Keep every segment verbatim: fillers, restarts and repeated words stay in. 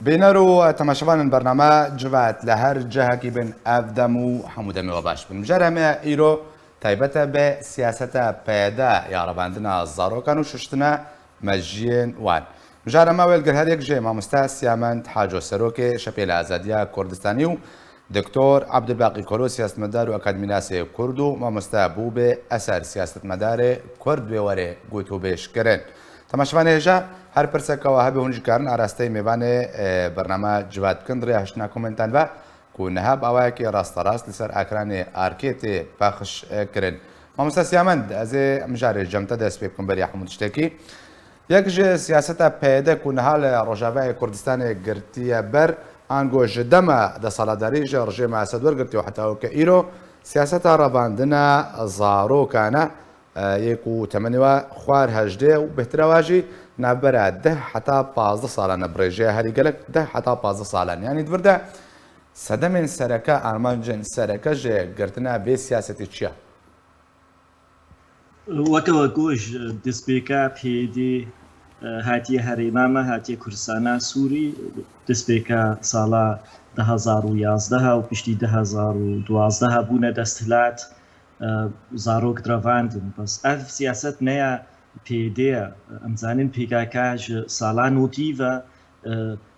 Bîner û temaşevanên bername Civat li her cihekî bin, ev dem û hemû demê we baş bin. Mijarê me îro taybet e bi siyaseta P Y D ya revandina zarokan û şuştina mejiyên wan. Mijarê me wê li gel her yek jê mamoste Siyamend Haco, serokê Şepêla Azadiya Kurdistanî û Doktor Abdulbaqî Kolo, siyasetmedar û akademînasê Kurd û mamoste Bûbê Eser, siyasetmedarê Kurd wê were gotûbêj kirin. Temaşevanê hêja, her pirseke we hebe hûn jî karin arasteyî mêvanê, e, bername Civat bikin, di rêya hiştina komentan ve ku niha bi awayekî rasterast li ser ekranê arkê tê pexş, e, kirin. Mamoste Siyamend, ez ê mijarê cem te dest pê bikim beriya hemû tiştekî. Yek ji siyaseta P Y D ku niha li Rojavayê Kurdistanê girtiye ber, ango ji dema desthilatdarî ji rejêma Esed wergirtiye û heta weke îro siyaseta revandina zarokan e, yê ku temenê we xwar hejdeh û bêhtir e wa jî navbera deh heta pazdeh salan e, bi rêjeya herî gelek deh heta pazdeh salan. Yanî di vir de sedemên sereke, armancên sereke ji girtina vê siyasetê çi ye? Weke we got, destpêka P Y D, e, hatiye herêma me, hatiye Kurdistana Sûrî, destpêka sala du hezar û yazdeh û piştî du hezar û duwazdeh bûne desthilat, e, zarok direvandin. Bes ev siyaset ne ya P Y D ye. Em zanin P K K ji sala notî ve, e,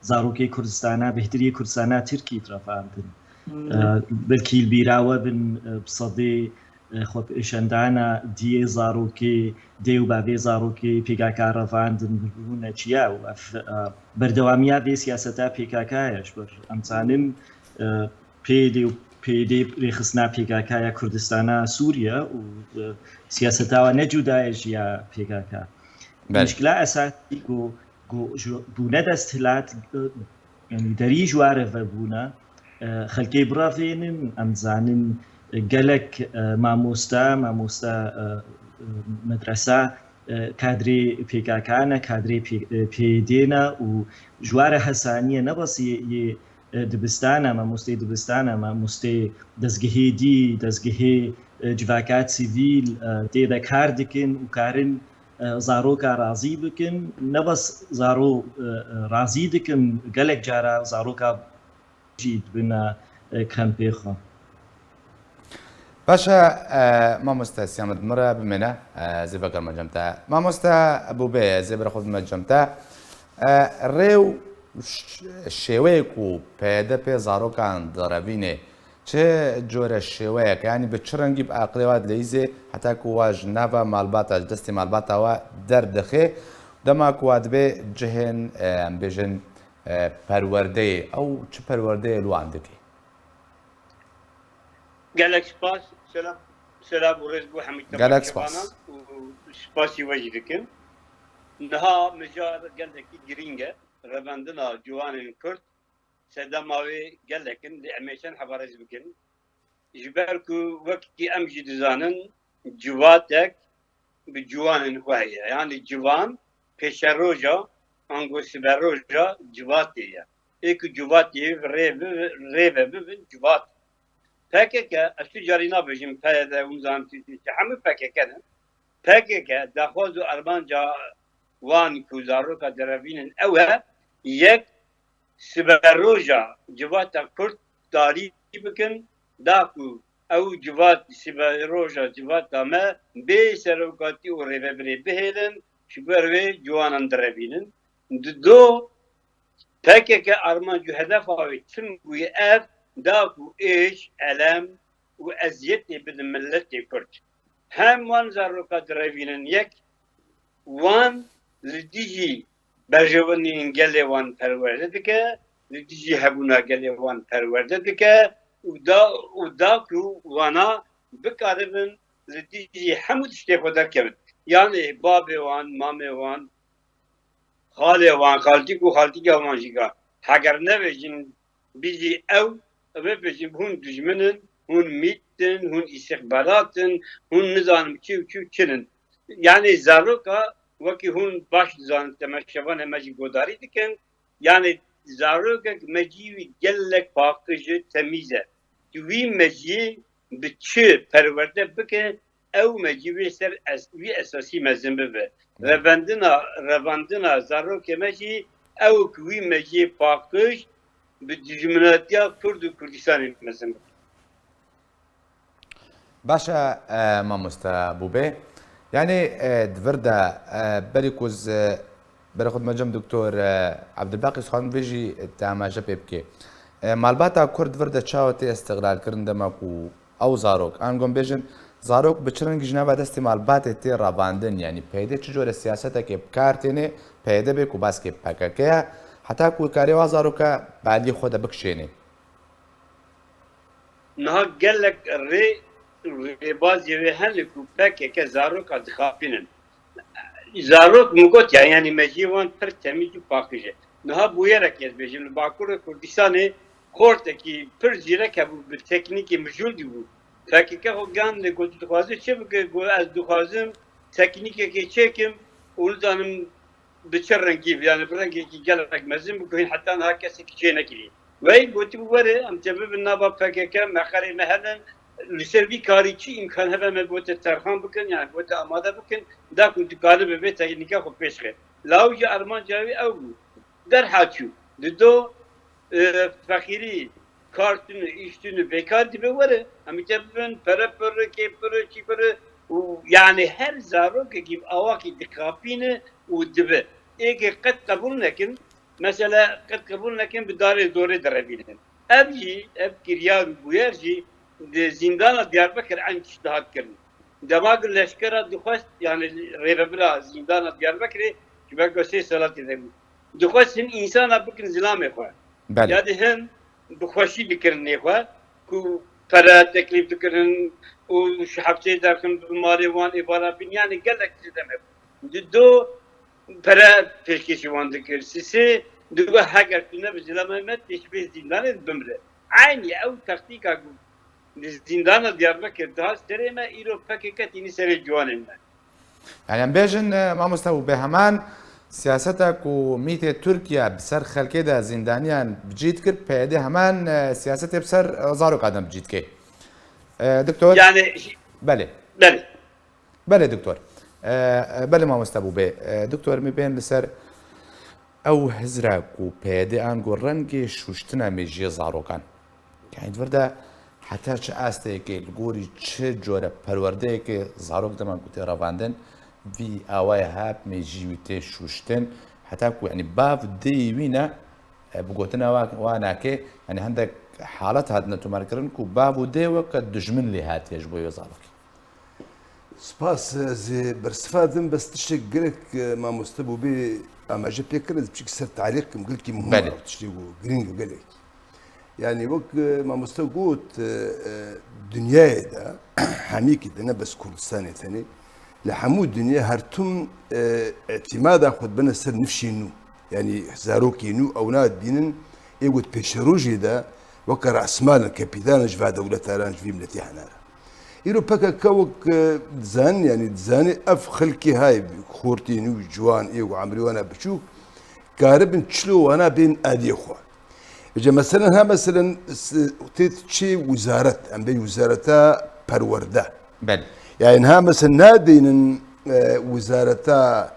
zarokê Kurdistana, bêhtiriyê Kurdistana Tirkî direvandin. Hmm. E, belkî li bîra we bin, e, bi sedê, e, xwepêşandana diyê zarokê, dê û bavê zarokê P K K revandin, bûne çi ye û ev, e, berdewamiya vê siyaseta P K K ye. Ji ber em zanin, e, P Y D û P Y D rêxistina P K K ya Kurdistana Sûriye û, e, siyaseta wan ne cuda ye ji ya P K K. Belê. Muşkila esasî ku, ku ji, bûne desthilat, e, yanî derî ji ware vebûne, e, xelkê birevênin, em dizanin, e, gelek, e, mamoste, mamoste, e, e, medresa, e, kadrê P K K ne, kadrê P-, e, P Y D ne û ji ware hesaniye ne bes yê, yê e, dibistana, mamosteyê dibistana, mamosteyê dezgehê dî, dezgehê, e, civaka sivîl, e, tê de kar dikin û karin, e, zaroka razî bikin. Ne bes zaro-, e, e, razî dikin, gelek cara zaroka jî dibine, e, kempê xwe. Baş e, e, mamoste Siyamend, min re bimêne, e, ez ê vegerime cem te. Mamoste Bûbê, ez ê bira xwe bime cem te. E, rê û ş-, şêweyê ku P Y D pê zarokan direvînê, çi cure şêweyek, yanî bi çi rengî bi aqilê we dileyîzê, heta ku we ji nava malbata, ji destê malbata we derdixê, dema ku we dibê cihên, e, em bêjin, e, perwerdeyê, ew çi perwerdeyê li wan dike? Gelek spas, selam, selam û rêz bo hemî temaşevanan û spasî we jî dikim. Niha mijar gelekî girîng e. Revandina ciwanên Kurd sedema wê gelek in, lê em ê çend heba rêz bikin. Ji ber ku wekî em jî dizanin, civatek bi ciwanên xwe heye. Yanî ciwan pêşeroja, ango siberoja civatê ye. Ê ku civatê rê bi-, rê ve bibin civat. P K K, ez tu carî nabêjim P Y D, hûn zanin tu, tu, tu, hemû P K K ne. P K K daxwaz û armanca wan ku zaroka direvînin ew e, yek, siberoja civata Kurd tarî bikin, da ku ew civat, siberoja civata me bê serokatî û rêvebirê bihêlin, ji ber wê ciwanan direvînin. Di do, P K K armanc û hedefa wê tim bûye ev, da ku êş, elem û eziyetê bidin miletê Kurd. Hem wan zaroka direvînin, yek, wan li dijî berjewendiyên gelê wan perwerde dike, li dijî hebûna gelê wan perwerde dike û da, û da ku wana bikaribin li dijî hemû tiştê xwe derkevin. Yanê babê wan, mamê wan, xalê wan, xaltîk û xaltîka wan jî ka heger nebêjin, bijî ew, ew ê bêjin hûn dijmin in, hûn mît in, hûn îstixbarat in, hûn nizanim çi û çi û çin in. Yanî zaroka wekî hûn baş dizanin, temeşevanê me jî godarî dikin, yanî zarokek mecî wî gelek paqij e, temîz e. Tu wî meciyê bi çi perwerde bike, ew mecî wê ser es-, wî esasî mezin bibe. Evet. Revendina, revandina zarokê me jî ew ku wî mejiyê paqij bi dijminatiya Kurd û Kurdistanê mezin bike. Baş e, e, mamoste Bûbê. Yanî e, di vir de e, berî ku ez e, berê xwe dimecim Doktor e, Ebdulbaqî Sixan vê jî te amaje pê bikê. E, malbata Kurd di vir de çawa tê îstixlalkirin dema ku ew zarok, ango em bêjin, zarok bi çi rengî ji nava destê malbatê tê revandin, yanî P Y D çi cure siyasetekê bi kar têne, P Y D bê ku baskê P K K ye, heta ku karê wa zaroka bi aliyê xwe de bikişêne. Niha gelek rê rêbazê wê hene ku P K K zaroka dixapînin. Zarok min got ya, yanî mejiyê wan pir temîz û paqij e. Niha bûyerek ez bêjim, li Bakurê Kurdistanê xortekî pir zîrek hebû, bi teknîkê mijûl dibû. P K K xwe gihand lê got, tu dixwazî çi bike? Got, ez dixwazim teknîkekê çêkim û nizanim bi çi rengî, yanî bi rengekî gelek mezin bû ku hîn heta niha kesekî çê nekiriye. Wey gotibû, were em te bibin nava P K K, mexerê me hene, li ser vî karî çi îmkan hebe me bo te terxan bikin, yanî bo te amade bikin, da ku dikaribe vê teknîka xwe pêş xe. Law jî armanca wî ew bû. Derha çû. Dido e, feqîrî, kar tune, îş tune, bêkar dibe, were. Em ê te bibin, pere pir, kê pir, çî pir û yanî her zarokekî bi awakî dixapîne û dibe. Êgê qet qebûl nekin, mesela qet qebûl nekin, bi darê zorê direvînin. Ev jî, ev kiryar û bûyer jî di zîndana Diyarbekir eyn tişt dihat kirin. Dema ku leşkera dixwest, yanî rêvebira zîndana Diyarbekirê ji ber ku sê sala tê de bû. Dixwest hin însana bikin zilamê xwe. Belê. Ya di hin bi xweşî dikirin nê xwe ku pere teklîf dikirin û ji hepsê derxin bi malê wan ê bala bin, yanî gelek tişt deme. Di do pere pêşkêşî wan dikir. Sisê dibe heger tu ne bi zilamê me tê ji vê zîndanê bimre. Eynî ew taktîka ku di zîndana Diyarbekir dihat serê me, îro P K K tînî serê ciwanên me. Yani em bêjin e, mamoste û bê heman siyaseta ku mîtê Tirkiye bi ser xelkê de zîndaniyan bi cî dikir, P Y D heman e, siyasetê bi ser e, zarokan de bi cî dike. E, Doktor? Yani Belê. Belê. Belê doktor. E, e, belê mamoste Bûbê. E, doktor, mi bên li ser ew hizra ku P Y D ango rengê şûştina mêjiyê zarokan. Yani di vir de heta çi asteyekê, li gorî çi cure perwerdeyekê zarok dema ku tê revandin, vî awayê hep mêjî wî tê şûştin, heta ku yani bav dêyî wî ne, e, bi gotina wa-, wana ke, yani hendek halet hatine tomarkirin ku bav û dê weke dijmin lê hatiye ji bo wê zarokê. Spas, ez ê bersiva dim, bes tiştek gelek, e, mamoste Bûbê amaje pê kir, ez biçik ser talîq kim, gelkî muhim Belê. Ew tiştê ku girîng û gelek. Yani wek, e, mamoste got, e, e, dinyayê de, hemîkî de, ne bes Kurdistanê tenê, li hemû dinya her tim, e, îtîmada xwe dibine ser nifşên nû. Yani zarokê nû ewna dibînin, ê got pêşerojê de weke rasmal in, kapîtal in ji va dewleta re, ji vî miletê hene re. Îro P K K wek, e, dizanin, yani dizanin ev xelkê hay xortê nû, ciwan, ê û emrê wana biçûk, karibin çilo wana bên aliyê xwe. Îca meselen ha meselen s-, tê çê wizaret, em bê wizareta perwerde. Belê. Yani ha meselen nadeynin, e, wizareta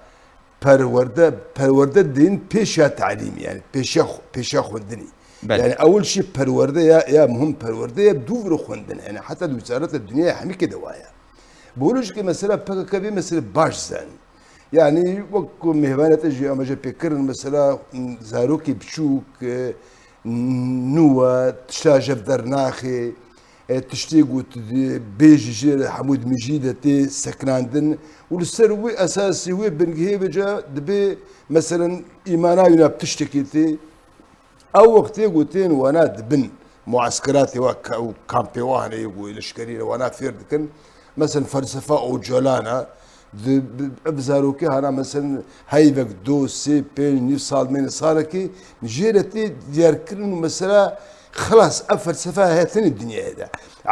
perwerde, perwerde deynin pêşa talîmî, yani pêşa xw-, pêşa xwendinî. Belê. Yani ewil şî perwerde ya, ya muhim perwerde ya dû viro xwendin. Yani heta di wizareta dinyaya hemîkê de waya. Bolojikê mesela P K K vê mesela baş zanin. Yani wek ku mêvanê te jî amaje pê kirin, mesela zarokê biçûk, e, nû e, tişta jev dernaxê, e, tiştê ku tu dibêjî jê re hemû di mijî de tê sekinandin û li ser wê esasî, wê bingehê vêca dibê, meselen, îmana wî nav tiştekê tê. Ew wextê ku tên wana dibin mueskeratê wa ka-, û kampê wa hene yê ku leşkerî re wana fêr dikin. Mesela felsefa Ocalan e, di, bi, ev zarokê hana mesela heyvek do, sê, pênc, nîv sal mêne salekê jê re tê diyarkirin û mesela xilas ev felsefa heye tenê dinyayê de.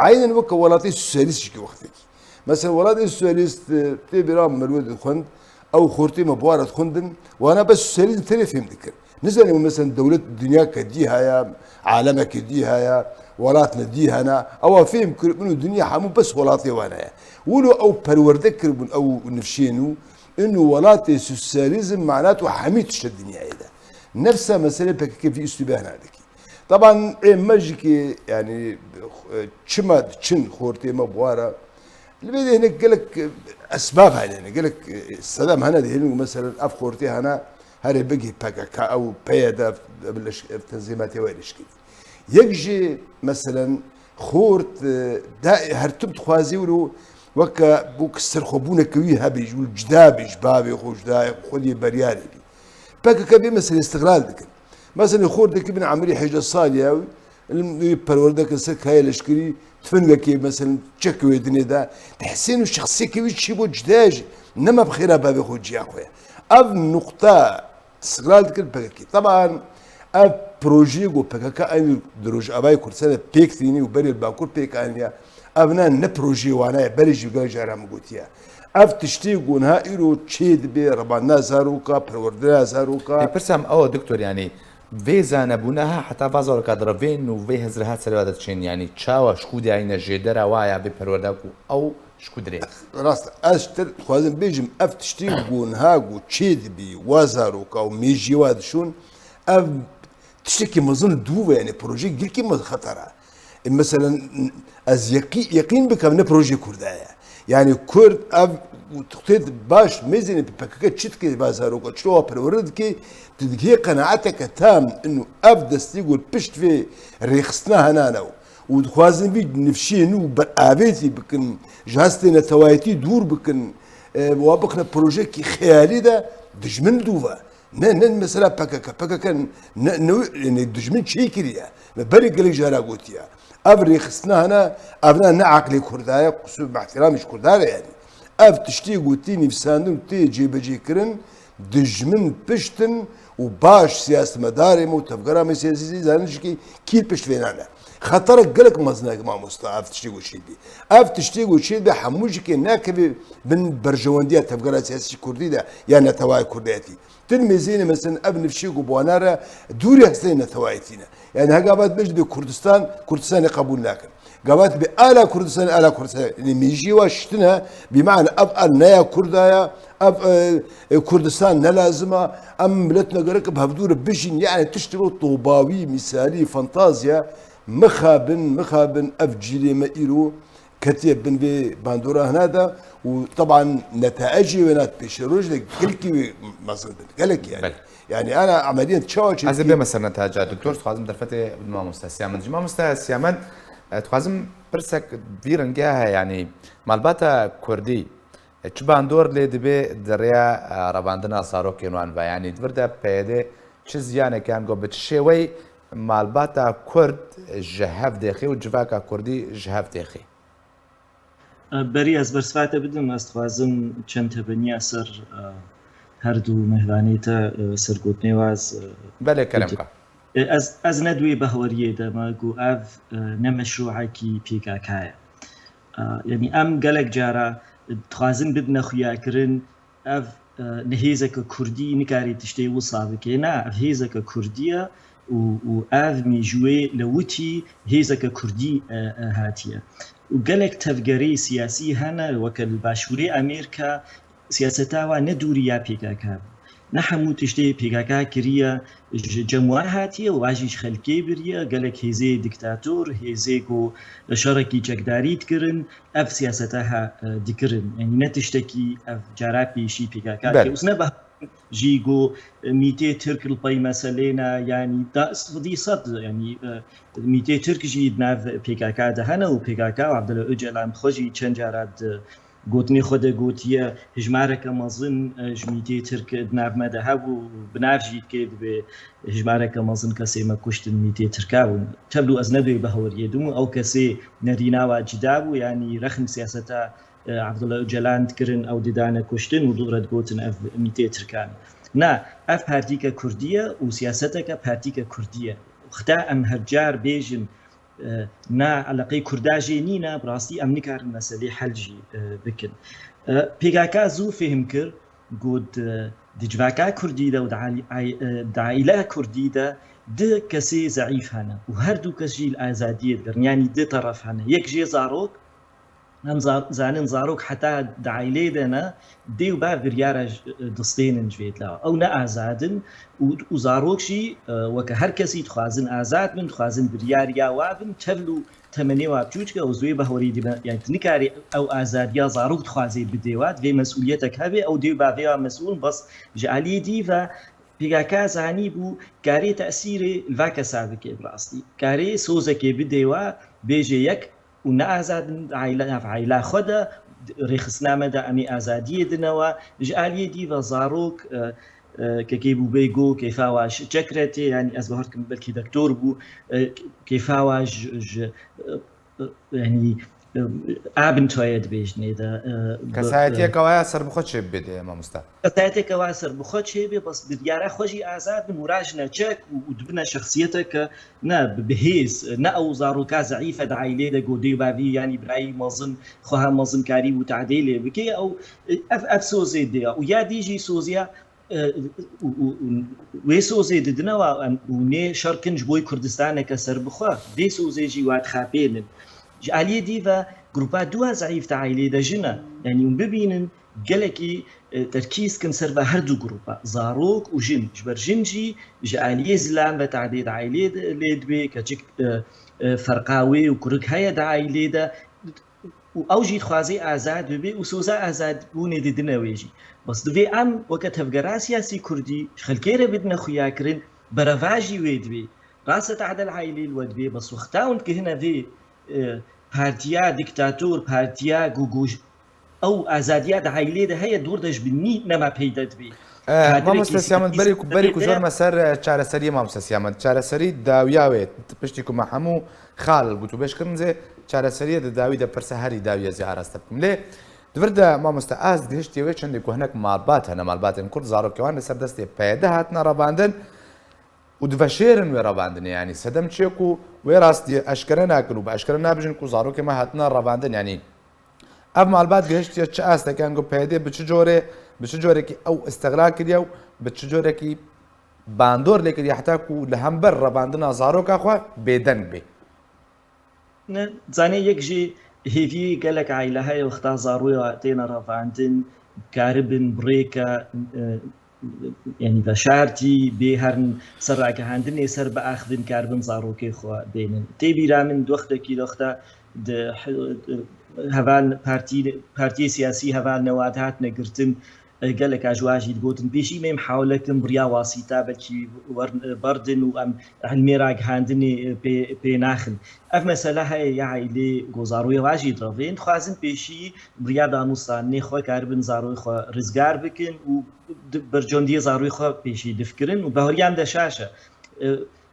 Eynen weke welatê sosyalîst jî wextekî. Mesela welatê sosyalîst, e, tê bîra min merwê dixwend, ew xortê me bi wa re dixwendin, wana bes sosyalîzm tenê fêm dikir. Nizanim mesela dewlet dinyake dî haya, alemeke dî haya, welatne dî hena, ewa fêm kiribin û dinya hemû bes welatê wan heye. Wilo ew perwerde kiribûn ew nifşên û, in welatê sosyalîzm mana tu hemî tişte dinyayê de. Nefsa meselê P K K vî üslûbê hena dikî. Taban ê me jî ki, yani, e, çima diçin xortê me bi wa re? Li vê de hinek gelek, e, esbab hene, gelek, e, sedem hene de hêlin, mesela, ev xortê hene, herê bigî P K K, ew P Y D, ev leş-, ev tenzîmatê wê leşkerî. Yek jî, meselen, xort, e, da, her tim dixwazî wilo weke bû ki serxwebûneke wî hebî, ji wî cida bî, ji bavê xwe, ji dayê xwe, xwedî beriyarê bî. P K K vê meselê îstixlal dikin. Mesela xortekî bin emirî hejdeh salî ye, wî perwerde dikin ser kayê leşkerî, tifingekê, mesela, çek wê dinê de, dihesên û şexsiyekê wî çî bo cida ye jî, nema bi xêra bavê xwe ciya xwe ye. Ev nuqta îstixlal dikin P K K. Taban ev projeyê ku P K K eynî di Rojavayê Kurdistanê pêk tînî û berê li Bakur pêk aniya, ev ne, ne projeyê wana ye, berê jî gelek caran min gotiye. Ev tiştê ku niha îro çê dibe, rebandina zaroka, perwerdena zaroka. Ê, pirsam ew e, doktor, yanî vê zanebûna ha heta va zaroka direvên û vê hizir hat serê wa de diçên, yanî çawa ji ku diyayîne jêdera wa ya vê perwerda ku ew ji ku dirê? Rast, ez ji te dixwazim bêjim, ev tiştê ku niha ku çê dibî, wa zaroka û mêjiyê wa dişûn, ev tiştekî mezin li dû ve, yani projeyê gelkî mezin xeter e. E, meselen, ez yeqî-, yeqîn bikim ne projeyê Kurda ye. Yani Kurd ev tê baş mêzêne P K K çi dike, va zaroka çi wa perwere dike, tu dikê qenaeteke tam inu ev destî ku pişt vê rêxistina henan e û dixwazin vî nifşê nû beravêtî bikin, ji hestê netewayetî dûr bikin, e, wa bixine projeyekî xeyalî de, dijmin li dû ve. Ne, ne mesela P K K. P K K ne, ne, yani dijmin çê kiriye. Me berê gelek cara gotiye. Ev rêxistina hene, ev ne, ne aqlê Kurda ye, qusûr bi ihtiramê ji Kurda re yani. Ev tiştê gotî, nivîsandin û tê cêbecêkirin, dijmin pişt in û baş siyasetmedarê me û tevgera me siyasî zanin jî kî kî pişt vêna ne. Xeterek gelek mezin e mamosta ev tiştê ku çêdibî. Ev tiştê ku çêdibî hemû jî kê nekevê bin berjewendiya tevgera siyasî kurdî de ya netewaya kurdayetî. Din mêzêne, mesela, ev nifşê ku bi wana re dûrî hesteyê netewayetî ne. Yani hega vat bêjî dê Kurdistan, Kurdistanê qebûl nakin. Gavat bi ala Kurdistan, ala Kurdistan. Yani mêjiyê wa şitine, bi mana ev al ne ya Kurda ya, ev, e, e, Kurdistan ne lazim a, em miletine gerek bi hevdû re bijîn. Yani tiştê wek tobawî, mîsalî, fantazya, mixabin, mixabin ev cîlê me îro ketiye bin vê bandora hina de û teban netecê wê nat pêşeroj de gelkî wê mezin bin. Gelek yani. Belê. Yani ana emeliyen çawa çê Ez ê bême ser netaca, doktor, dixwazim derfetê bidime mamoste Siyamen jî. Mamoste Siyamen, e, dixwazim pirsek vî rengê heye, yani malbata Kurdî, e, çi bandor lê dibe di rêya, e, revandina zarokên wan ve? Yani di vir de P Y D çi ziyanek yan got bi çi şêweyî malbata Kurd ji hev dêxî û civaka Kurdî ji hev dêxî? Berî ez bersivate bidim, ez dixwazim çend tebeniya ser, e, her du mêhvanê te, e, ser gotinê we ez, e, Belê, kerem bidim. Ka. E, ez, ez ne di wê behweriyê de me ku ev, e, ne meşrûekî P K K ye. E, yanî em gelek cara dixwazin bibine xuyakirin, ev, e, ne hêzeke kurdî nikare tiştê wisa bike. Na, ev hêzeke kurdî ye û, û ev mêjûyê li witî hêzeke kurdî, e, e, hatiye. Û gelek tevgerê siyasî hene, weke li Başûrê Amerîka siyaseta wa ne dûrî ya P K K bû. Ne hemû tiştê P K K kiriye, ji cem wan hatiye û wa jî ji xelkê biriye, gelek hêzê diktator, hêzê ku şerekî çekdarî dikirin, ev siyaseta ha, e, dikirin. Yanî ne tiştekî ev cara pêşî P K K Belê. Kir. Û ne beh-, jî ku, e, mîtê Tirk li pey meselê ne, yanî da, sedî sed, yanî, e, mîtê Tirk jî di nav P K K de hene û P K K û Abdullah Öcalan xwe jî çend cara di gotinê xwe de gotiye, hijmareke mezin, e, ji mîtê Tirk di nav me de hebû, bi nav jî dikê dibê hijmareke mezin kesê me kuştin mîtê Tirka bûn. Tevlû ez ne dê behweriyê dim û ew kesê nerîna wa cida bû, yanî rexm siyaseta, e, Abdullah Öcalan dikirin, ew didane kuştin û dû re digotin ev mîtê Tirkan. Na, ev partîke kurdî ye û siyaseteke partîke kurdî ye. Xita em her car bêjin, e, na eleqeyê Kurda jê nîne, bi rastî em nikarin meselê hel jî, e, bikin. E, P K K zû fêhm kir, got, e, di civaka Kurdî de û di alî-, ay-, e, di aîleya Kurdî de di kesê zeîf hene û her du kes jî li azadiyê digirin, yanî di teref hene. Yek jê zarok, Em za-, zanin zarok heta di aileyê de ne, dê û bav biryara ji, distênin ji vê dila. Ew ne azad in û, û zarok jî, e, weke her kesî dixwazin azad bin, dixwazin biryar ya wa bin, tevl û temenê wa biçûçik e, ew zûyê behorî dibe. Yani tu nikarî ew azadiya zarok dixwazê bidê wa, divê mesûliyetek hebe, ew dê û bavê wa mesûl, bes ji aliyê dî ve P K K zanî bû karê tesîrê li va kesa bike bi rastî. Karê sozekê bidê wa, bêje yek û ne azad in, aîla, nav aîla xwe de, rêxistina me de em ê azadiyê dine wa. Ji aliyê dî ve zarok, e, e, kekê bû bê go kêfa wa ji çek re tê, yanî ez bawer dikim belkî doktor bû, e, kêfa wa ji, ji, e, e, yanî, e, Abenteuer dibêjinê de, e, bi, Kesayetiyeke e, waya serbixwe çê bibê dê, mamosta? Kesayeteke wa serbixwe çê bê, bes biryara xwe jî azad bin û rajine çek û, û dibine şexsiyeteke ne bi, bi hêz, ne ew zaroka zeîfe di aîlê de go dê û bavî, yanî birayî mezin, xweha mezin karî bû tadê lê bike, ew, ev, ev sozê dê ya. Û ya dî jî soziya, e, û, û, û wê sozê didine wa em û nê şer kin ji bo Kurdistaneke serbixwe. Vê sozê jî wa dixapênin. Ji aliyê dî ve grupa dû a zeîf di aîlê de jin e. Yanî hûn bibînin gelekî, e, terkîz kin ser ve her du grupa, zarok û jin. Ji ber jin jî ji aliyê zilam ve tadê di aîlê de lê dibê, keçik, e, e, ferqa wê û kurik heye di aîlê de. Û ew jî dixwaze azad bibe û soza azadbûnê didine wê jî. Bes divê em weke tevgera siyasî kurdî ji xelkê re bidine xuyakirin, berevajî wê divê. Rast e, tadel aîlê li we divê, bes wexta hûn dikihine vê, e, partiya diktator, partiya ku, ku ew azadiya di aîlê de heye, dûr de ji binî nema peyde dibê. E, Kadirê mamoste Siyamet, berî ku, berî ku jor me ser, e, çareseriyê, mamoste Siyamet. Çareserî dawiya wê, piştî ku me hemû xal gotûbêj kirin zê, çareseriyê di dawî de pirse herî dawiye zê araste bikim. Lê di vir de, mamoste, ez gihiştiye wê çendê ku hinek malbat hene, malbatên kurd, zarokê wan li ser destê P Y D hatine revandin û diveşêrin wê revandinê. Yanî sedem çi ye ku wê rastiyê eşkere nakin û bi eşkere nabijin ku zarokê me hatine revandin. Yanî ev malbat gihiştiye çi asteke, ango P Y D bi çi corê, bi çi corekî ew îstixlal kiriye û bi çi corekî bandor lê kiriye heta ku li hember revandina zaroka xwe bêdeng bê? Ne, zanê yek jî hêviyê gelek aîle heye, wexta zaroya têne revandin, karibin bi rêke, e, yanî veşartî bê herin ser ragihandinê, ser biaxivin, karibin zarokê xwe bênin. Tê bîra min di wextekî de wexta di he-, heval partî-, partiyê siyasî heval Newad hatine girtin, e, geleka ji wan jî digotin, pêşî me mihawele kin bi riya wasîta belkî wer-, berdin û em hilmê ragihandinê, e, pê, pê naxin. Ev mesele heye ya aîlê ku zaroyê wan jî direvên, dixwazin pêşî bi riya danûstanê xwe karibin zaroyê xwe rizgar bikin û di-, bercondiyê zaroyê xwe pêşî difikirin û bahoriyê em de şaş e. E,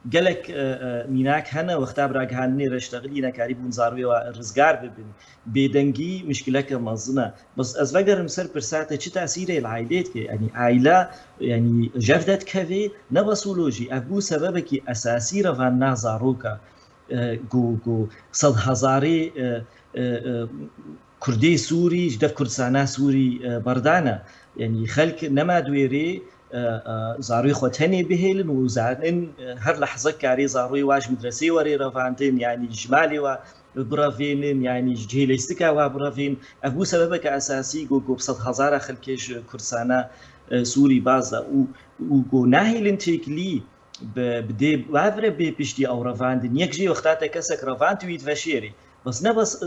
gelek, e, e, mînak hene, wexta bi ragihandinê re ştexilî nekarîbûn zaroyê wan rizgar bibin. Bêdengî mişkileke mezin e. Bes ez vegerim ser pirsa te çi tesîrê li aîlê dike? Yanî aîle, yanî jev de dikeve, ne bes wilo jî, ev bû sebebekî esasî revandina zaroka. E, ku, ku sed hezarê, e, e, e, Kurdê Sûrî ji dev Kurdistana Sûrî, e, berdane. Yanî xelk nema di wê rê, e, e, zaroyê xwe tenê bihêlin û zanin, e, her lehze karê zaroyê wa ji medresê werê revandin, yanî ji malê wa birevênin, yanî ji cihê leyistika wa birevên. Ev bû sebebeke esasî ku, ku bi sed hezara xelkê ji Kurdistana, e, Sûrî baz da û, û ku nahêlin têkilî bi, bi dê bav re bê piştî ew revandin. Yek jî wexta te kesek revand wî diveşêrî. Bes ne bes, e,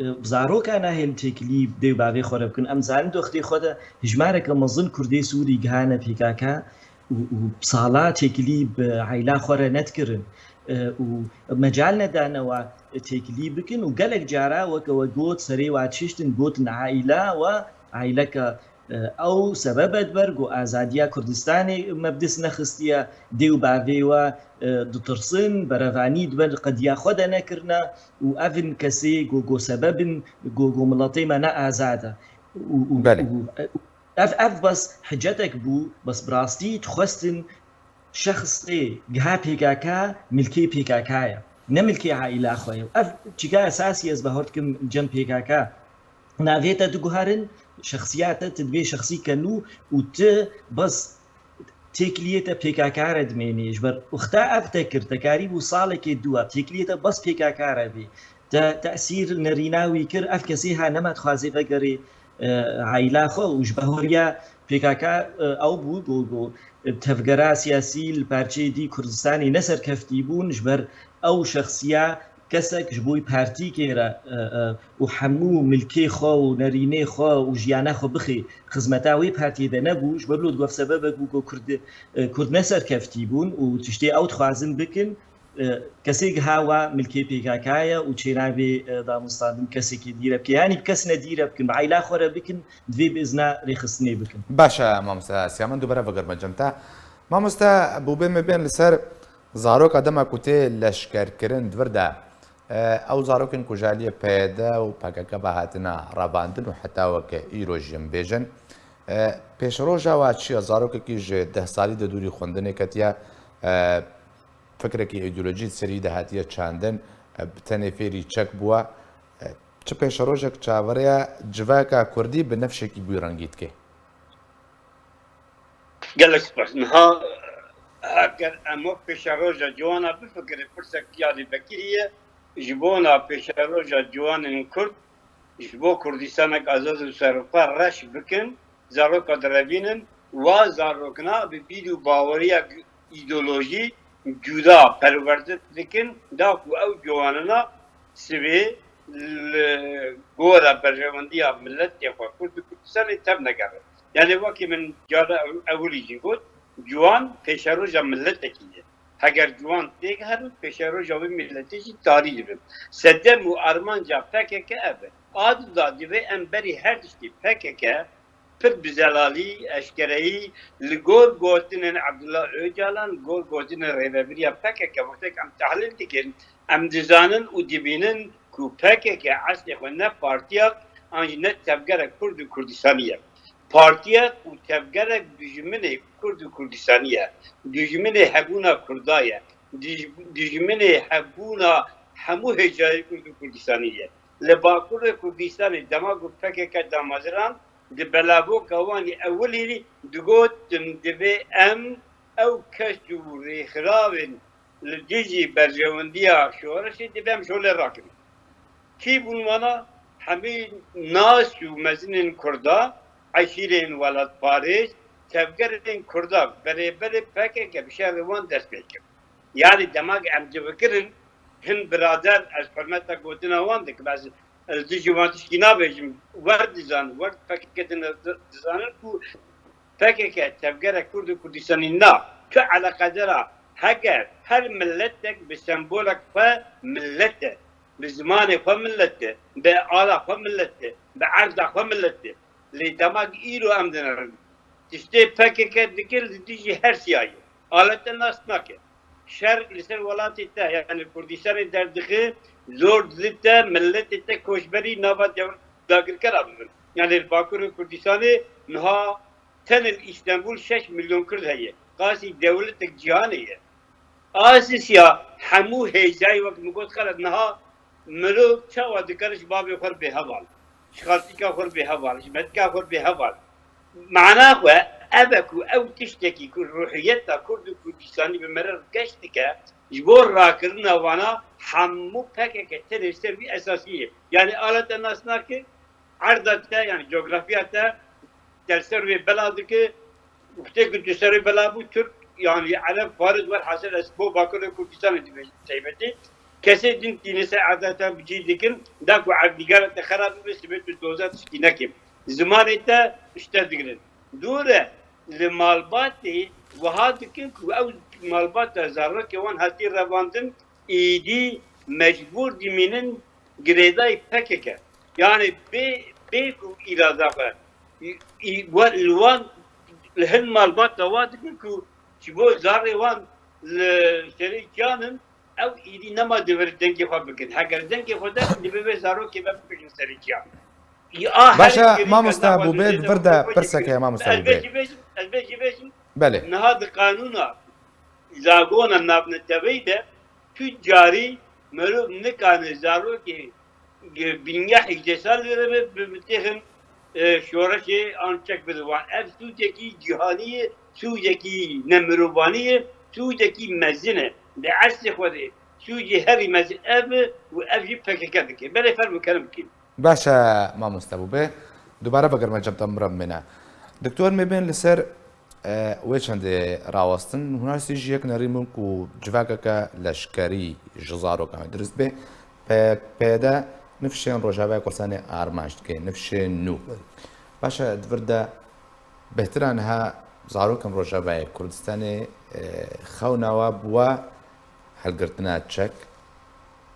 e, bi zaroka nahêlin têkilî bi dê û bavê xwe re bikin. Em zanin di wextê xwe de hijmareke mezin Kurdê Sûrî gihane P K K û, û sala têkilî bi aîla xwe re nedikirin. E, û mecal nedane wa têkilî bikin û gelek cara weke we got serê wa dişiştin gotin aîla we aîleke E, ew sebeb e diber ku azadiya Kurdistanê me bi dest nexistiye, dê û bavê we, e, ditirsin, berevanî di ber qediya xwe de nekirine û ev in kesê ku, ku sebeb in ku, ku miletê me ne azad e. Û, û, Belê. û, e, ev, ev bes hicetek bû, bes bi rastî dixwestin şexsê giha P K K milkê P K K ye, ne milkê aîla xwe ye. Ev çîka esasî ez bawer dikim cem P K K. Navê te diguherin, şexsiya te, tu dibê şexsîke nû û tu bes têkiliyê te P K K re dimênî. Ji ber wexta ev te kir, te karîbû salekê dû a têkiliyê te bes P K K re bî. te tesîr li nerîna wî kir, ev kesê ha nema dixwazê vegerê, e, aîla xwe û ji behoriya P K K, e, ew bû, got, got, tevgera siyasî li parçeyê dî Kurdistanê ne serkeftî bûn, ji ber ew şexsiya kesek ji bo wî partîkê re, e, e, û hemû milkê xwe û nerînê xwe û jiyana xwe bixê xizmeta wê partiyê de nebû. Ji ber wilo digot sebebek bû ku Kurd, e, Kurd ne serkeftî bûn û tiştê ew dixwazin bikin, e, kesê giha wa milkê P K K ye û çênabê, e, damûstandin kesekê dî re bike. Yanî bi kes ne dî re bikin, bi aîla xwe re bikin, divê bi izna rêxistinê bikin. Baş e, mamoste Siyamen, dubare vegerime cem te. Mamoste, bûbê me bên li ser zaroka dema ku tê leşkerkirin di vir de, e, ew zarokên ku ji aliyê P Y D û P K K ve hatine revandin û heta weke îro jî em bêjin. E, pêşeroja wa çi ye? Zarokekî ji deh salî de dûrî xwendinê ketiye, e, fikrekî îdeolojî di serî de hatiye çandin, e, bi tenê fêrî çek bûye. E, çi pêşerojek çaverêya civaka kurdî bi nifşekî bû rengî dike? Gelek spas. Niha heger em wek pêşeroja ciwana bifikirin, pirsek ya lê vekirî ye, ji bona pêşeroja ciwanên Kurd, ji bo Kurdistanek azad û serxwe reş bikin, zaroka direvînin, wa zarokna bi bîr û baweriya gu-, îdeolojî cuda perwerde dikin, da ku ew ciwanina sibê li gora berjewendiya miletê xwe Kurd û Kurdistanê tev negerin. Yanî wekî min cara ew-, ewilî jî got, ciwan pêşeroja miletekî ye. Heger ciwan têk herin, pêşeroja wê miletê jî tarî dibin. Sedem û armanca P K K ev e. A du da divê em berî her tiştî P K K pir bi zelalî, eşkereyî, li gor gotinên Abdullah Ocalan, li gor gotinên rêvebiriya P K K, wextek em tehlîl dikin, em dizanin û dibînin ku P K K eslê xwe ne partiyek an jî ne tevgerek Kurd û Kurdistanî ye. Partiyek û tevgerek dijminê Kurd û Kurdistanî ye. Dijminê hebûna Kurda ye. Dij-, dijminê hebûna hemû hêjayê Kurd û Kurdistanî ye. Li Bakurê Kurdistanê dema ku P K K damezirand, di belavoka wan ê ewilî digotin, divê em ew kes û rêxirawên li dijî berjewendiya şoreşê divê em ji holê rakin. Kî bûn wana? Hemî nas û mezinên Kurda, eşîrên welatparêz, tevgerên Kurda, berêberê P K K bi şerê wan dest pê kir. Yanî dema ku em difikirin, hin birader, ez hurmeta gotina wan dikim, ez, ez dijî wan tiştî nabêjim, wer dizanin, wer P K K din dizanin ku P K K tevgerek Kurd û Kurdistanî na, tu eleqedera, heger her miletek bi sembolek xwe milet e, bi zimanê xwe milet e, bi ala xwe milet e, bi erda xwe milet e. Lê dema îro em dinerin, tiştê P K K dike li dijî her siyayî. Alete nas nake. Şer li ser welatê te, yani Kurdistanê derdixe, zor dide te, miletê te koçberî nava dew-, dagirkera bibin. Yani li Bakurê Kurdistanê niha tenê li Îstanbul şeş milyon Kurd heye. Qasî dewletek cîhanê ye. Asisya hemû hêjayî, wek min got xelet, niha mirov çawa dikare ji bavê xwe re bê heval, ji xaltîka xwe re bê heval, ji metika xwe re bê heval? Mana xwe ev e ku ew tiştekî ku ruhiyeta Kurd û Kurdistanî bi meriv geş dike, ji bo rakirina wana hemû P K K tenê ser vî esasî ye. Yani ala te nas nake, erda te, yani cografiya te, te li ser wê bela dike, wextê ku tu ser wê bela bû, Tirk, yani Ereb, Faris, welhasil ez bo Bakurê Kurdistanê dibêjim taybetî, kesê din tîne ser erda te bi cî dikin, da ku erdnîgara te xerab bibe, sibê tu doza tiştî neke. Zimanê te ji te digirin. Dûr e, li malbatê wiha dikin ku ew malbata zarokê wan hatiye revandin, êdî mecbûr dimînin girêdayî P K K. Yani bê, bê ku îrada xwe, î-, î-, we-, li wan, li hin malbata wa dikin ku ji bo zarê wan li serê çiyan in, ew êdî nema divir dengê xwe bikin. Heger dengê xwe de, divê vê zarokê ve bikujin serê çiyan. Ya, Baş e, herî girîng mamoste, bû bê di vir de pirsek heye, mamoste, bû bê. Ez bê jî bêjim, ez bê jî bêjim. Belê. Niha di qanûna zagona navneteweyî de tu carî merov nikane zarokê bînge hejdeh salî re be, bi, bi têxin, e, şoreşê an çek bide wan. Ev sûcekî cîhanî ye, sûcekî nemirovanî ye, sûcekî mezin e. Di eslê xwe de Sûcê herî mezin ev e û ev jî P K K dike. Belê, fermo kerem bikîn. Baş e, mamoste Bûbê. Dubare vegerime cem te, min re bimêne. Doktor, me bên li ser, e, wê çendê rawestin. Hûn her sê jî yek nerîn bûn ku civakeke leşkerî ji zarokan dirist bê. P-, PYD nifşên Rojavayê Kurdistanê armanc dike, nifşên nû. Belê. Baş e, di vir de bêhtir e niha zarokên Rojavayê Kurdistanê, e, xewna we bi we hilgirtina çek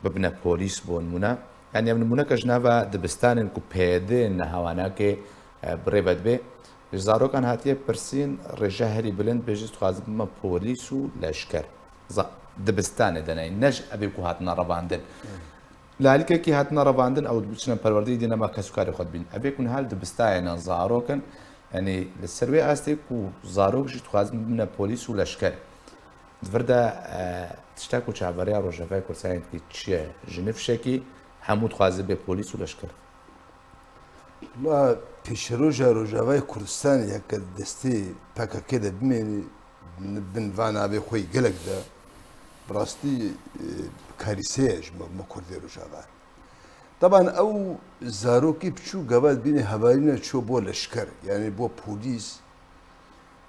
bibine polîs bo nimûne. Yanî ev nimûneke ji nava dibistanên ku PYD niha wan nake, e, bi rê ve dibe. Ji zarokan hatiye pirsîn, rêje herî bilind bê, jî dixwazin bibime polîs û leşker. Za-, dibistanê de ne, ne ji evê ku hatine revandin. Li alîkekî hatine revandin, ew biçine perwerdeyê dî, nema kes û karê xwe dibîn. Evê ku niha li dibistanê ne, zarok in, yanî li ser wê astê ku zarok jî dixwazin bibine polîs û leşker. Di vir de, e, tişta ku çaveriya Rojavayê Kurdistanê dike çi ye? Ji nifşekî hemû dixwaze bê polîs û leşker. Ma pêşeroja Rojavayê Kurdistanê ya ke destê P K K de bimêne, bin van navê xwe yî gelek de, bi rastî, e, karîse ye ji me, me Kurdê Rojava. Teban ew zarokî biçûk gava dibîne hevalîna çû bo leşker, yanî bo polîs.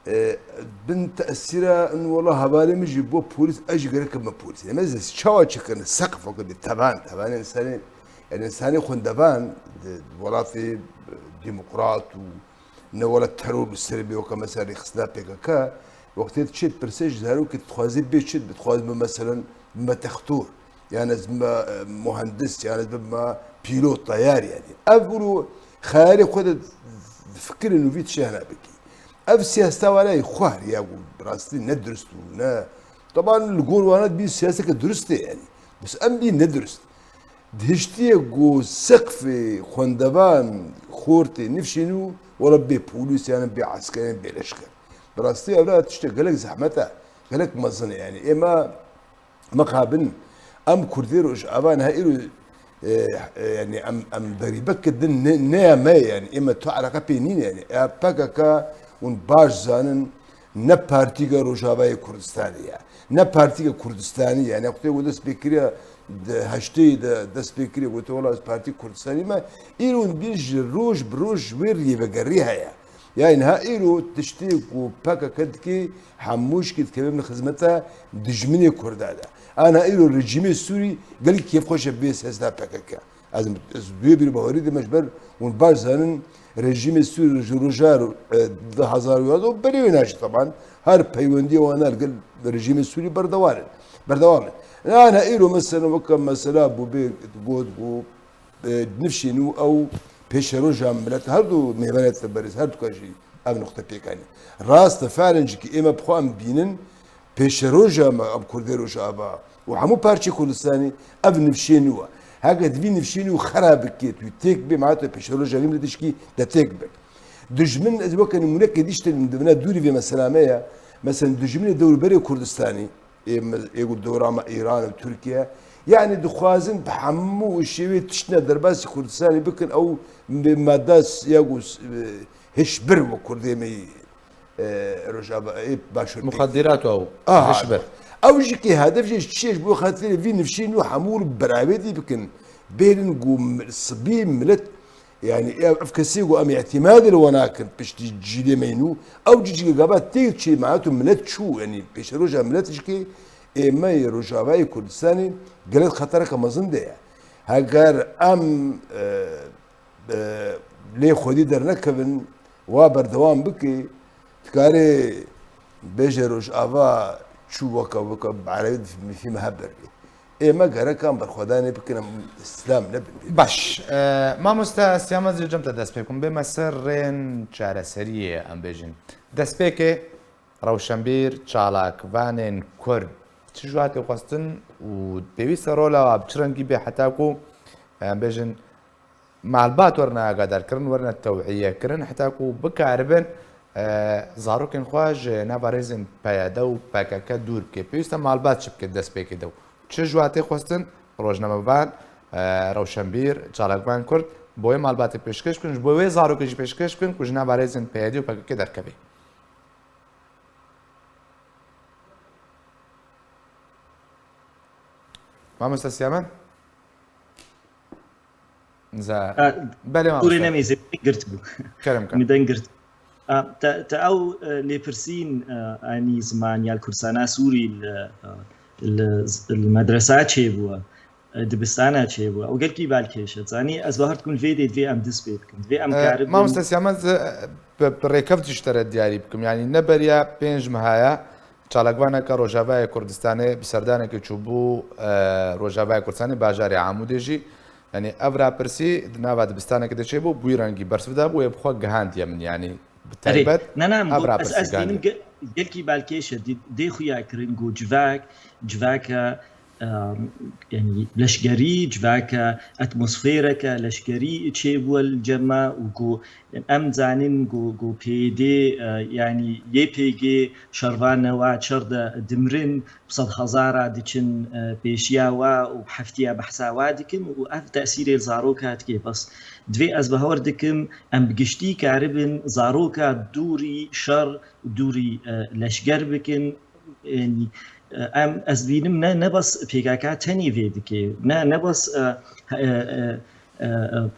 E, bin tesîra in wela hevalê min jî bo polîs, ez jî gerek bime polîs. Em ez çawa çêkirin? Seqf weke bê tevan, tevanê insanê, yanî insanê xwendevan di welatê demokrat û ne wela teror li ser bê, weke mesela rêxistina P K K, wextê tu çê dipirsê ji zarokê dixwazê bê çi, dixwazê bê meselen bime textor, yan ez bime, e, muhendis, yan ez bime pîlot, teyar yanî. Ev bûro xeyalê xwe de difikirin û vî tiştê hene bikî. Ev siyaseta wana yê xwar ya ku bi rastî ne dirust û ne, teban li gor wana dibî siyaseke dirust e yanî. Bes em bî ne dirust. Di hiştiyê ku seqfê xwendevan, xortê nifşên û wela bê polîs, yanî bê eskerên, bê leşker. Bi rastî ev ra tiştek gelek zehmet e, gelek mezin e. Yanî êma mixabin, em Kurdê Rojava niha îro, e, e, yanî em, em berîbek didin, ne, ne ya me ye yanî, êma tu eleqe pê nîne yanî. E, P K K hûn baş zanin, ne partîka Rojavayê Kurdistanê ye, ne partîka Kurdistanî ye. Yanî wextê ku dest pê kiriye, di heştê de dest pê kiriye, gote, "Wela ez partî Kurdistanî me." Îro hûn dibîn ji roj bi roj wê rêvegerî heye. Yanî niha îro tiştê ku P K K dike, hemû jikê dikeve bin xizmeta dijminê Kurda de. A niha îro rejîmê Sûrî gelkî kêfxweş e bê siyaseta P K K. Ez, ez wê bîr bawerî dime ji ber hûn baş zanin rejîmê Sûrî ji roja, e, du hezar û yardeh û berê wê najî teban her peywendiyê wan a li gel rejîmê Sûrî berdewam in. Berdewam in. Ana îro mesela weke mesela Bûbê got ku, e, nifşên û ew pêşeroja milet, her du mêvanê te berêz, her du ka jî ev nuqte pêk anî. Rast e, fiilen jî ki ême bi xwe em bînin, pêşeroja me, em Kurdê Rojava û hemû parçeyê Kurdistanê, ev nifşê nû e. Heke di vî nifşê nû xera bikê, tu têk bê, ma tu pêşeroja vî miletê jî de têk bik. Dijmin, ez weke nimûnekê dîşte dibine dûrî vê mesela me ye. Mesela dijminê dewrberê Kurdistanê, ê me, ê ku dewra me Îran û Tirkiye, yanî dixwazin bi hemû şêwê tiştine derbasî Kurdistanê bikin, ew bi mada s-, ya ku s-, hişbir we Kurdê me yî, e, Rojava, ê Başûr pêk. Muxadirat ew. Aha. Hişbir. Ew jî ki hedef jê çi ye, ji bo xatirê vî nifşên wî hemû li beravêtî bikin. Bêrin ku mi-, sibî milet, yanî ev, ev kesê ku em îtîmadê li we nakin piştî cîlê me yî nû, ew cî jî gava têk çê, mehat û milet çû, yanî pêşeroja milet jî ki ê me yê Rojavayê Kurdistanê gelek xetereke mezin de ye. Heger em, e, e, lê xwedî dernekevin, wa berdewam bike, dikarê bêje Rojava çû weke, weke bi erebî difîme heber. Ê me gerek em berxwedanê bikin, em îslam nebin. Baş. E, mamoste, ez siya me zî cem te dest pê bikim. Bême ser rên çareseriyê, em bêjin. Destpêkê, rewşenbîr, çalakvanên Kurd çi ji we hatê xwestin û pêwîst e rola we bi çi rengî bê heta ku, em bêjin, malbat werine agadarkirin, werine tew'iyekirin, heta ku bikaribin, e, zarokên xwe ji nava rêzên P Y D û P K K dûr bike. Pêwîst e malbat çi bike destpêkê de? Çi ji we hatê xwestin? Rojnamevan, e, rewşenbîr, çalakvan Kurd, bo wê malbatê pêşkêş bikin, ji bo wê zarokê jî pêşkêş bikin ku ji nava rêzên P Y D û P K K derkeve. Mamoste Siyamen? Za- A, Belê Sûrê mamoste. Nemêzê girt bû. Kerem ka. Min deng girt. A, te, te ew, e, lêpirsîn, e, anî ziman ya li Kurdistana Sûrî li, e, li, li medresa çêbû, e, dibistana çêbû. Ew gelkî balkêş e. Zanî, ez bawer dikim vê dê divê em dest pê bikin. Divê em E, karibin. Mamoste Siyamen, ez, e, bi, bi rêkevt jî ji te re diyarî bikim. Yanî ne beriya pênc meha ye, çalakvaneke Rojavayê Kurdistanê bi serdanekê çûbû, e, Rojavayê Kurdistanê bajarê Amûdê jî. Yanî ev rapirsî di nava dibistanekê de çêbû, bûyî rengî bersiv dabû, wê bi xwe gihandiye min. Yanî bi Erê, taybet ne, ne, ev bu, ez, rapirsî ez dînim gihandiye. ge-, gelkî balkêş e. Dê, dê xuya kirin ku civak, civaka, em, yanî leşkerî, civaka atmosfereke leşkerî çêbûye li cem me û ku em zanin ku, ku P Y D, e, yanî Y P G şervane wa çer de dimirin, bi sed hezara diçin, e, pêşiya wa û bi heftiya behsa wa dikin û ev tesîrê li zaroka dike. Bes divê ez bawer dikim, em bi giştî karibin zaroka dûrî şer, dûrî, e, leşger bikin. Yanî, e, em, ez dibînim ne, ne bes P K K tenê vê dike, ne, ne bes, e, e, e, e, e,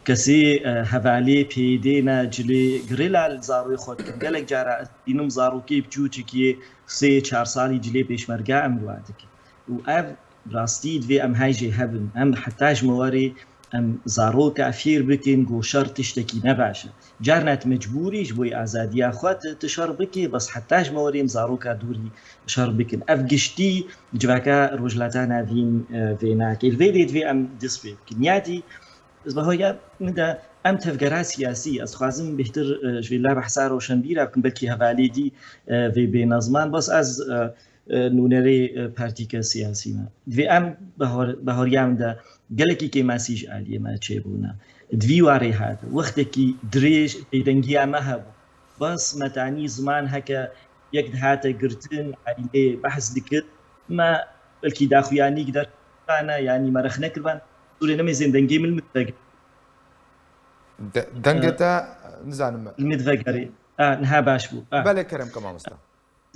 kesê, e, hevalê P Y D ne cilê girêla li zaroyê xwe dikin. Gelek cara ez dibînim zarokê biçûçikê sê çar salî cilê pêşmerga em li wan dikin. Û ev rastî divê em hay jê hebin. Em heta ji me werê em zaroka fêr bikin ku şer tiştekî ne baş e. Carna tu mecbûr î ji bo azadiya xwe tu, tu şer bikî, bes heta ji me werê em zaroka dûrî şer bikin. Ev giştî civaka Rojhilata Navîn, e, vê nake. Li vê dê divê em dest pê bikin. Ya dî, ez bi hoya min de em tevgera siyasî, ez dixwazim bêhtir, e, ji vê la behsa roşenbîra bikim, belkî hevalê dî, e, vê bêne ziman, bes ez, e, e, nûnerê, e, partîke siyasî me. Divê em bahor-, bahoriya min de gelekî kêmasî ji aliyê me çêbûne. Di vî warê hate. Wextekî dirêj bêdengiya me hebû. Bes me tanî ziman heke yek dihate girtin, aîlê behs dikir. Me belkî daxuyanîk derxane, yanî me rexne kiribane. Sûrê Nemêzên dengê min li min vegir. De, dengê te nizanim. Li min vegerê. A, niha baş bû. A. Belê kerem ke mamoste.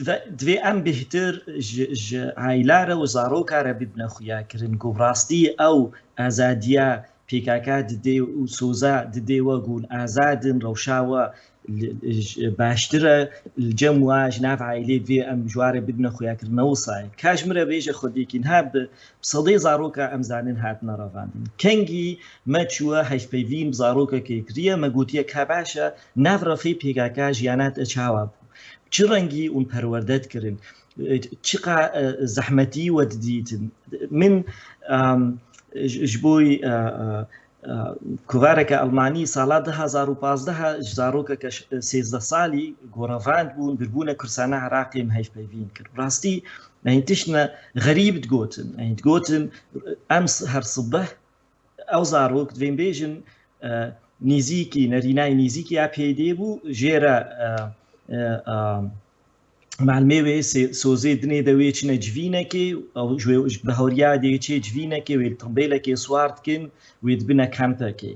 Ve divê em bêhtir ji, ji aîla re û zaroka re bibine xuyakirin ku bi rastî ew azadiya P K K didê û soza didê we ku hûn azad in, rewşa we li, ji, baştir e, li cem we ji nav aîlê divê em ji we re bibine xuyakirin, ne wisa ye. Ka ji min re bêje xwedêkî niha bi, bi sedê zaroka em zanin hatine revandin. Kengî me çûye hevpeyvîn bi zarokekê kiriye, me gotiye ka baş e, nav refê P K K jiyana te çawa bû? Çi rengî hûn perwerde dikirin? Çiqa, e, zehmetî we didîtin? Min, em, ji, ji bo, e, e, e, kovareke Elmanî sala du hazar û pazdeh ji zarokeke ş-, sêzdeh salî ku revand bûn, birbûne Kurdistana Iraqê min hevpeyvîn kir. Rastî, me hîn tiştine xerîb digotin. Me hîn digotin, em s-, her sibeh ew zarok divên bêjin, e, nîzîkî, nerînayê nîzîkî ya P Y D bû, jê re, e, e, e, melimê wê sê-, sozê dinê de wê çine civînekê, ew ji wê, ji bahoriya dê çê civînekê, wê li timbêlekê siwar dikin, wê dibine kempekê.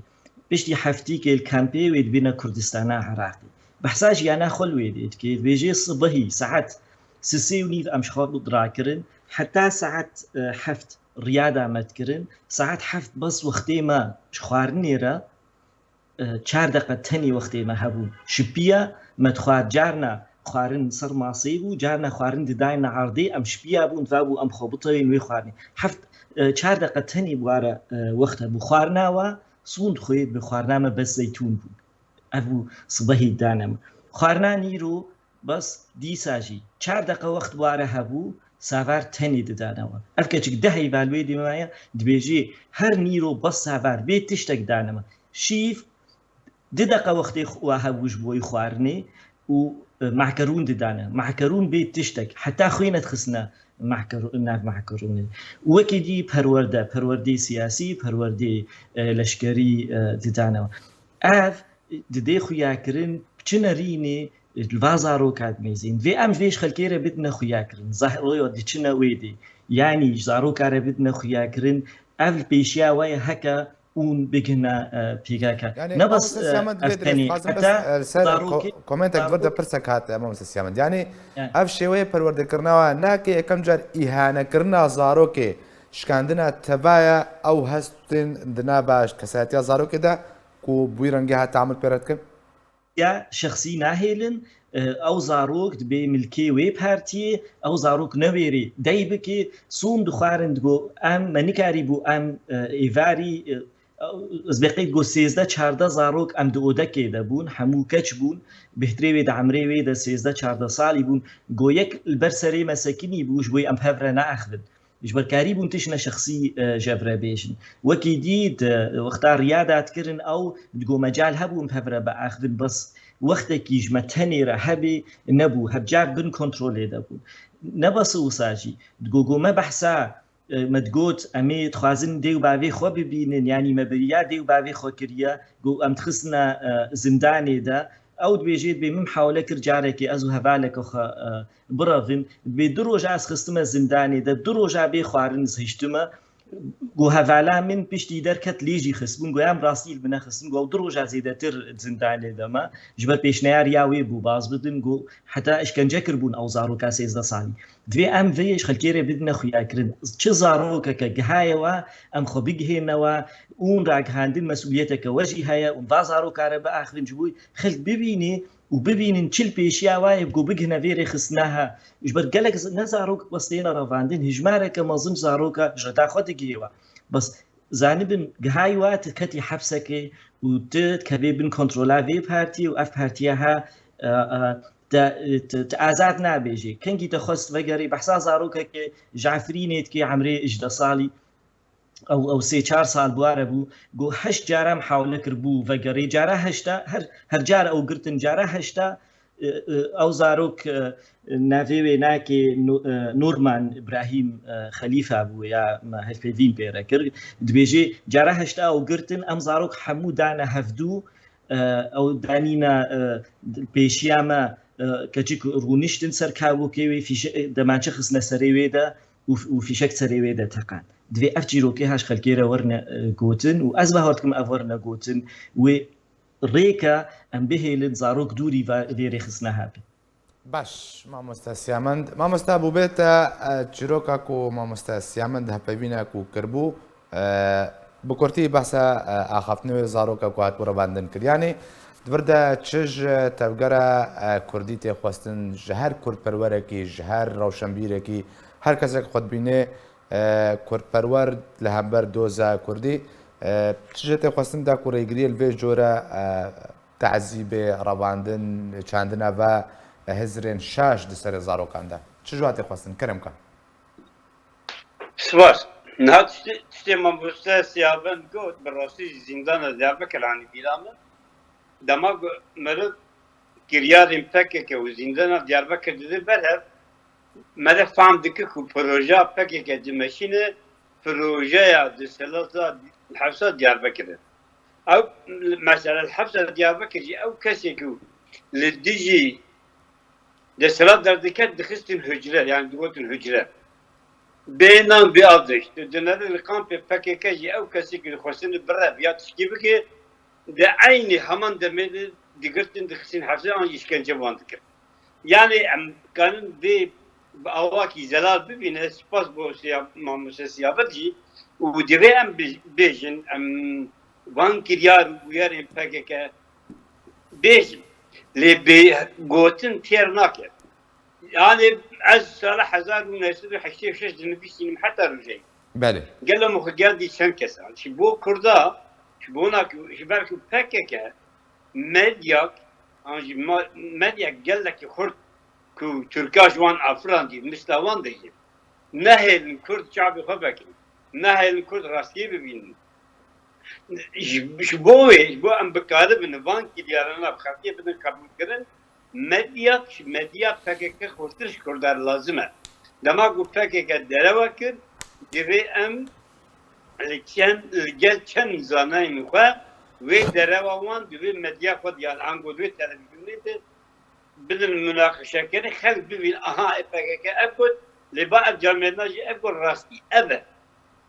Piştî heftîkê li kempê wê dibine Kurdistana Iraqê. Behsa jiyana xwe li wê dê dike, dibêjê sibehî saet sisê û nîv em ji xwe rakirin, heta saet, e, heft riya da me dikirin. Saet heft bes wextê me ji xwarinê re, e, çar deqe tenê wextê me hebû. Şipiya me dixwar, carna xwarin ser maseyê bû, carna xwarin didayne erdê, em şipiya bûn, va bû em xwe bitewên wê xwarinê. Heft, e, çar deqe tenê bi ware, e, wext hebû. Xwarina wa sûnd xwê bi xwarina me bes zeytûn bû. Ev bû sibehî dane me. Xwarina nîro bes dîsa jî çar deqe wext ware hebû, savar tenê didane we. Ev keçik deh heyva li wê dî me ye, dibêjê her nîro bes savar bê tiştek dane me. Şîv du deqe wextê xwe hebû ji bo xwarinê û, e, mahkerûn didane. Mahkerûn bê tiştek, heta xwê nedixistine mahkeru-, nav mahkerûnê. Û wekî dî perwerde, perwerdê siyasî, perwerdê, e, leşkerî, e, didane we. Ev didê xuyakirin, bi çi nerînê li va zaroka dimêzin. Divê em ji vê ji xelkê re bidine xuyakirin. Zaroya diçine wê dê. Yanî ji zaroka re bidine xuyakirin. Ev li pêşiya we ye heke hûn bigihine, e, P K K. Yani, Ne bes, Mamoste Siyamen, e, ev divê tenê. dirêj. Xwazim bes, Heta e, li ser zarokê, ko-, komentek vir de zarok- pirsek hate, Mamoste Siyamen. Yani, Yani. ev şêweyê perwerdekirina we nake yekem car îhanekirina zarokê şikandina tevaya ew hestên di nava kesayetiya zarokê de ku bi wî rengî hat teamul pê re dikin? Ya şexsî nahêlin, e, ew zarok dibê milkê wê partiyê, ew zarok newêrê dey bikê, sûn dixwarin, digo em, me nikarîbû em, e, êvarî, e, ez bê qeyd got sêzdeh çardeh zarok em di odekê de bûn, hemû keç bûn, bêhtirê wê di emrê wê de sêzdeh çardeh salî bûn, go yek li ber serê me sekinî bû, ji bo em bi hev re neaxivin. Ji ber karîbûn tiştine şexsî, e, ji hev re bêjin. Wekî dî di wexta riya datikirin ew digo mecal hebû em bi hev re biaxivin, bes wextekî ji me tenê re hebê nebû, hebcar bin kontrolê de bûn. Ne bes wisa jî, digo go me behsa, e, me digot, em ê dixwazin dê û bavê xwe bibînin, yanî me biriya dê û bavê xwe kiriye, go em dixistine, e, zindanê de. Ew dibêje, dibê min mihawele kir carekê ez û hevaleke xwe, e, birevin. Dibê du roja ez xistime zindanê de, du roja bê xwarin ez hiştime. Go hevala min piştî derket lê jî xistbûn. Go ya em rastî li min nexistin. Go ew du roja zêdetir zindanê de me. Ji ber pêşneyar ya wê bû baz bidin. Go heta îşkence kiribûn ew zaroka sêzdeh salî. Divê em vê ji xelkê re bidine xuyakirin. Çi zarokeke gihaye we, em xwe bigihêne we, ûn ragihandin mesûliyeteke we jî heye, ûn va zaroka re biaxivin ji bo xelk bibînê û bibînin çi li pêşiya we ye, ku bigihine vê rêxistina he. Ji ber gelek z-, ne zarok bes têne revandin, hijmareke mezin zaroka ji reta xwe digihê we. Bes zanibin, gihayî we tu ketî hepsekê û tu dikevê bin kontrola vê partiyê û ev partiya he, e, e, te, te, te azad nabêjê. Kengî te xwest vegerî, behsa zarokekê ji Efrînê dikê, emrê ji deh salî, ew, ew sê çar sal bi ware bû, got, heşt cara mihawele kiribû vegerê. Cara heşta, her, her cara ew girtin, cara heşta, e, e, ew zarok, e, navê wê nake, Nu-, e, Nurman Îbrahîm, e, Xelîfa bû ya me hevpeyvîn pê re kir. Dibêjê, cara heşta ew girtin, em zarok hemû dane hevdû, e, ew danîne, e, pêşiya me, e, keçik rûniştin ser kavokê wê, fîşe-, demançe xistine serê wê de û, û fîşek serê wê de teqand. Divê ev çîrokê ha ji xelkê re werine, e, gotin û ez bawer dikim ev werine gotin, wê rêke em bihêlin zarok dûrî va-, vê rêxistina hebin. Baş, mamoste Siyamend. Mamoste, bûbê te, e, çîroka ku mamoste Siyamend hevpeyvîna ku kiribû, e, bi kurtî behsa, e, axaftinê wê zaroka ku hatibû revandin kir. Yanî, di vir de çi ji tevgera, e, kurdî tê xwestin, ji her kurdperwerekî, ji her rewşenbîrekî, her kesek xwe dibînê, e, kurdperwer li hember doza kurdî, e, çi jê tê xwestin da ku rêgiriyê li vê jor e, e, tezîbê, revandin, çandina ve hizrên şaş di serê zarokan de? Çi ji wan tê xwestin? Kerem ke. Spas. Niha tiştê, tiştê mamoste Siyabend got, bi rastî jî zîndana Diyarbekir anî bîra min. Dema ku meriv kiryarên P K K û zîndana Diyarbekir dide ber hev, meriv fehm dike ku projeya P K K dimeşîne, projeya desthilata hepsa Diyarbekir e. Ew mesela li hepsa Diyarbekir jî ew kesê ku li dijî desthilat derdikevt dixistin hucre, yani digotin hucre. Bê nan bê av diş. Tu dinere li kampê P K K jî ew kesê ku dixwestin birev ya tişkî bike, di eynî heman demê de digirtin, dixistin hepse an îşkence wan dikir. Yani em karin vê bi awakî zelal bibîne, spas bo Siya-, Mamoste Siyabet jî û divê em bi-, bêjin, em van kiryar û bûyerên P K K bêjin. Lê bê gotin têr nake. Yani ez sala hezar û neh sed û heştê û şeş dinivîsînim heta rojeyê. Belê. Gelo min xwe gel dî çend kesan. Ji bo Kurda, ji bona ku, ji ber ku P K K medyak, an jî ma-, medya gelekî xurt ku Tirka ji wan afirandî, misla wan de jî. Nehêlin Kurd çavê xwe vekin. Nehêlin Kurd rastiyê bibînin. Ji, ji bo wê, ji bo em bikaribin van kiryarana bi xelkê bidin qebûlkirin, medya, ji medya P K K xurtir ji Kurdan lazim e. Dema ku P K K derewa kir, divê em li çend, li gel çend zanayên xwe wê derewa wan di wê medya xwe de ya li ango di wê televîzyonê de bidin munaqeşekirin, xelk bibîn, aha, e, P K K ev got, lê ba ev camêrina jî ev got, rastî ev e.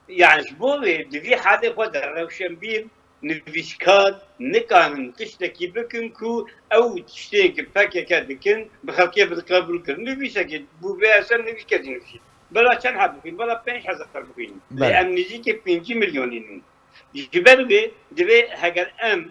Yani ji bo wê di vî halê xwe de rewşenbîr, nivîskar nikarin tiştekî bikin ku ew tiştên ku P K K dikin bi xelkê bi qebûl kirin. Nivîsekê bû vê eser nivîskekî nivîsî. Bela çend heb bixwînin? Bela pênc hezar bixwînin. Lê Belê. Em nêzîkî pêncî milyonî ne. Ji ber wê divê heger em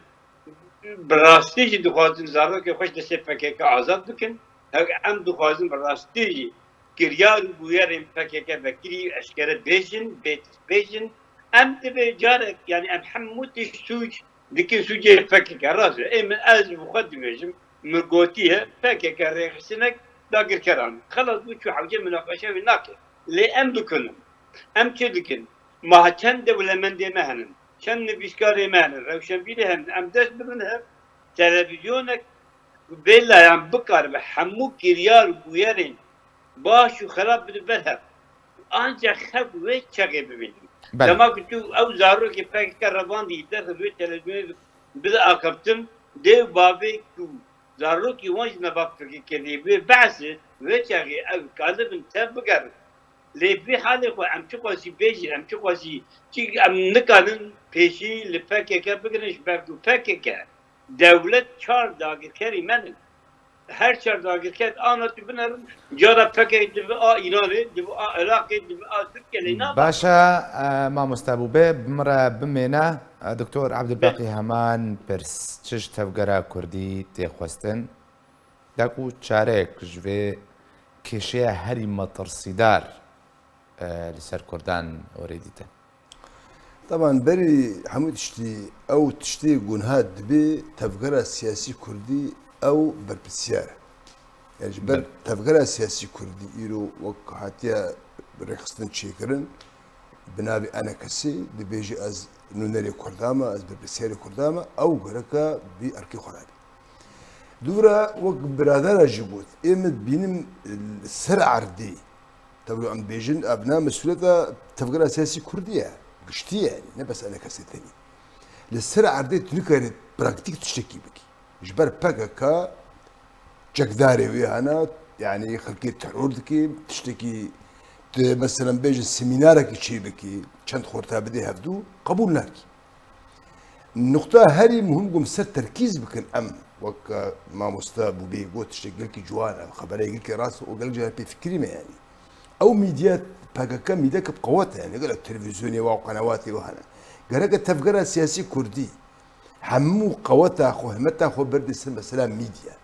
bi rastî jî dixwazin zarokê xwe ji destê P K K azad bikin, heger em dixwazin bi rastî jî kiryar û bûyerên P K K vekirî eşkere bêjin, bê bêjin, em divê carek, yanî em hemû tişt sûc dikin sûcê P K K. Rast e. Ê min ez bi xwe dibêjim, min gotiye P K K rêxistinek dagirkeran. Xelas bû, çû hewce, minaqeşe wê nake. Lê em bikinin. Em çi dikin? Ma çend dewlemendê me henin, çend nivîskarê me henin, rewşenbîrê henin, em dest bibin hev, televîzyonek bê layan bikaribe hemû kiryar û bûyerên baş û xerab bide ber hev. Ancak xelk wê çaxê bibînin. Belê. Dema ku tu ew zarokê P K K revandî derxe wê televizyonê bide axiftin, dê û bavê ku zarokî wan jî nava P K K dê wê behsê, wê çaxê ew kalibin tev bigerin. Lê vê halê xwe em çiqasî bêjin, em çiqasî çi, em nikarin pêşî li P K K bigirin, ji ber ku P K K dewlet çar dagirkerî me ne. Her çar dagirker ana tu binerin, cara P K K dibe a Îranê, dibe a Iraqê, dibe a Tirkiyê, lê naba. Baş e, e, mamoste Bûbê, bi min re bimêne, e, Doktor Abdulbaqî Belê. Heman pirs, çi ji tevgera kurdî tê xwestin? Da ku çareyek ji vê kêşeya herî metirsîdar, e, li ser kurdan werê dîtin? Teban berî hemû tiştî, ew tiştê ku niha dibê tevgera siyasî kurdî ew berpirsiyar e. Yani ji ber Ber- tevgera siyasî kurdî îro wek hatiye rêxistin çêkirin, bi navê enekesê dibêje ez nûnerê kurda me, ez berpirsiyarê kurda me, ew gereke vî erkê xwe rabî. Dûra wek biradera jî got, ê min dibînim, e, ser erdê, tevro em dibêjin, ev ne mesuliyeta tevgera siyasî kurdî ye, giştî ye, yani, ne bes enekesê tenî. Li ser erdê tu nikarî praktîk tiştekî bikî. Ji ber P K K çekdarê wê hene, yani xelkê teror dikê, tiştekî tu, meselen, bêjin semînarekî çê bikî, çend xorta bidê hevdû, qebûl nakî. Nuqta herî muhim ku em ser terkîz bikin em, wek, e, mamoste Bûbê got, tiştek gelkî ciwan e, xeberê gelkî rast û gelek caran pê fikirî me, yanî. Ew mîdya P K K mîdyeke bi qewet e, yanî gelek televîzyonê wa û qenewatê wa hene. Gereke tevgera siyasî kurdî hemû qeweta xwe, himeta xwe berdê ser mesela mîdya.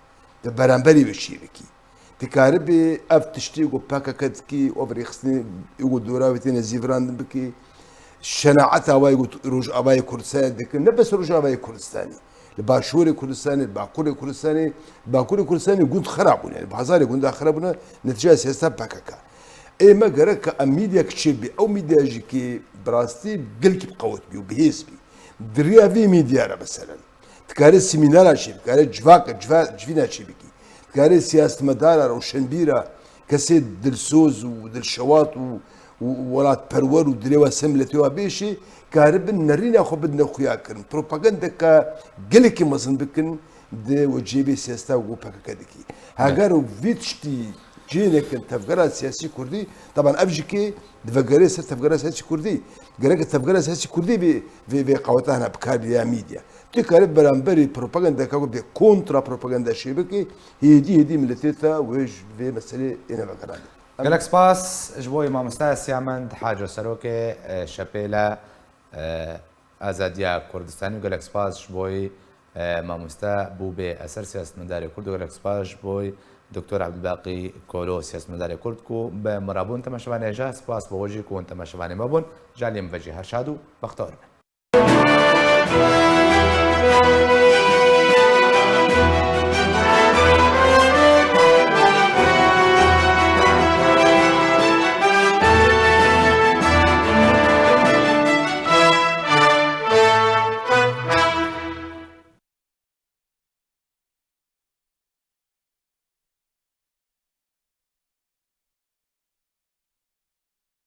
Di beramberî ve çê bikî. Dikaribê ev tiştê ku P K K dikî, ev rêxistinê ku dora wê têne zîvirandin bikî, şenaeta wayê ku Rojavayê Kurdistanê dikin, ne bes Rojavayê Kurdistanê, li Başûrê Kurdistanê, li Bakurê Kurdistanê, li Bakurê Kurdistanê gund xera bûne, li bazarê gunda xera bûne, netîceya siyaseta P K K. Ê me gerek ka em mîdyek çêbî, ew mîdya jî ki bi rastî gelkî bi qewet bî û bihêz bî. Di riya vê mîdya re meselen, dikare semînara çê bikare, civak, civa-, civîna çê bikî. Dikare siyasetmedara, rewşenbîra, kesê dilsoz û dilşewat û, û welatperwer û dilê we ser miletê we bêşê, karibin nerîna xwe bidine xuya kirin. Propagandeka gelekî mezin bikin di wecihê vê siyaseta ku P K K dikî. Heger vî tiştî cihê nekin tevgera siyasî kurdî, teban ev jî kê divegerê ser tevgera siyasî kurdî. Gerek tevgera siyasî kurdî vê, vê, vê qeweta hene bi kar bî ya mîdya. Tu karî beramberî propagandeka ku bê kontra propaganda çê bikî, hêdî hêdî miletê te wê ji vê meselê êne vegerandin. Gelek spas ji bo mamoste Siyamend Haco, serokê, e, Şepêla, e, Azadiya Kurdistanê û gelek spas ji bo, e, mamoste Bûbê Eser, siyasetmedarê Kurd, û gelek spas ji bo Doktor Abdulbaqî Kolo, siyasetmedarê Kurd ku bi min re bûn. Temaşevanê hêja, spas bo we jî ku hûn temaşevanê me bûn. Ji aliyê min ve jî her şad û bextewar bin.